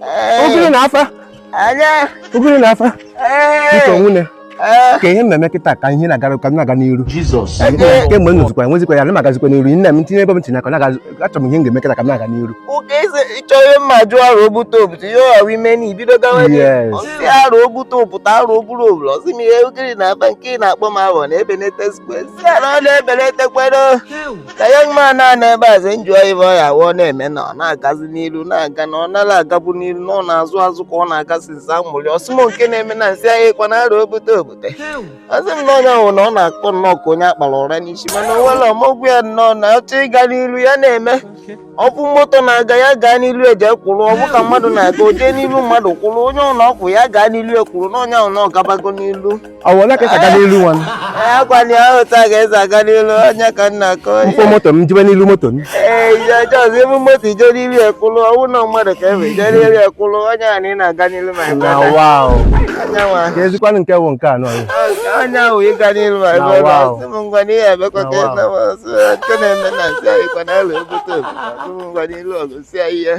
Ugiri na afa. Ugiri na afa. Biko nwunye. Ka ihe mmemme kịta ka ihe na-aga ka m na-aga n'iru. Jizọs. Kemgbe m nụzikwa enwezikwa ya na m agazikwa n'iru nna m tinye ebe m tinye aka na-agazi achọrọ m ihe m ga-eme kịta ka m na-aga n'iru. Ụka eze ịchọ ihe mma jụọ arụ ogbute obute ihe ọwa ime na ibido gawa Yes. ọsị arụ ogbute obute arụ ogburu oburu ọsị m ihe ugiri na afa nke ị na-akpọ m ahụ na-ebenetesikwe si ala ọ na-ebenetekwero ka young man a na ebe a sị njụọ ibe ọ ya wụọ na-eme na ọ na-agazi n'iru na-aga na ọ nara agabu n'iru na ọ na-azụ azụ ka ọ na-agasị nsa mụrị ọsị m nke na-eme na nsị ahịa ịkwa na arụ obute obute ọsị m na onye ọwụ na ọ na-akpọ nnọọ ka onye akpara ụra n'isi mana o nwere ọmụgwụ ya nnọọ na ọchọ ịga n'iru ya na-eme ọ bụ moto na-aga ya gaa n'ilu eje kwụrụ ọ bụ ka mmadụ na-aga o jee n'ilu mmadụ kwụrụ onye ọ na-ọkwụ ya gaa n'ilu ekwuru na onye ahụ na ọ gabago n'ilu. Ọ wụ ole ka esi aga n'ilu nwa? Ee, akwa na ahụ taa ka esi aga n'ilu onye ka nna akọ. Mfụ moto m jebe n'ilu moto m. Ee, ije ọjọọ ebe moto ije n'ilu ekwụrụ ọ bụ na mmadụ ka ebe ije n'ilu ekwụrụ onye ahụ na ị na-aga n'ilu ma Na wow. Anya nwa. Ka ezikwanụ nke wụ nke anọ. Onye ahụ ịga n'ilu ma Na ebe wow. ọsị m ngwa n'ihe emekọ ka Na wow. eze m ọsị nke na-eme na nsị anyị kwa na alụ ebute obodo ọsị m ngwa n'ilu ọgụ si anyị ihe.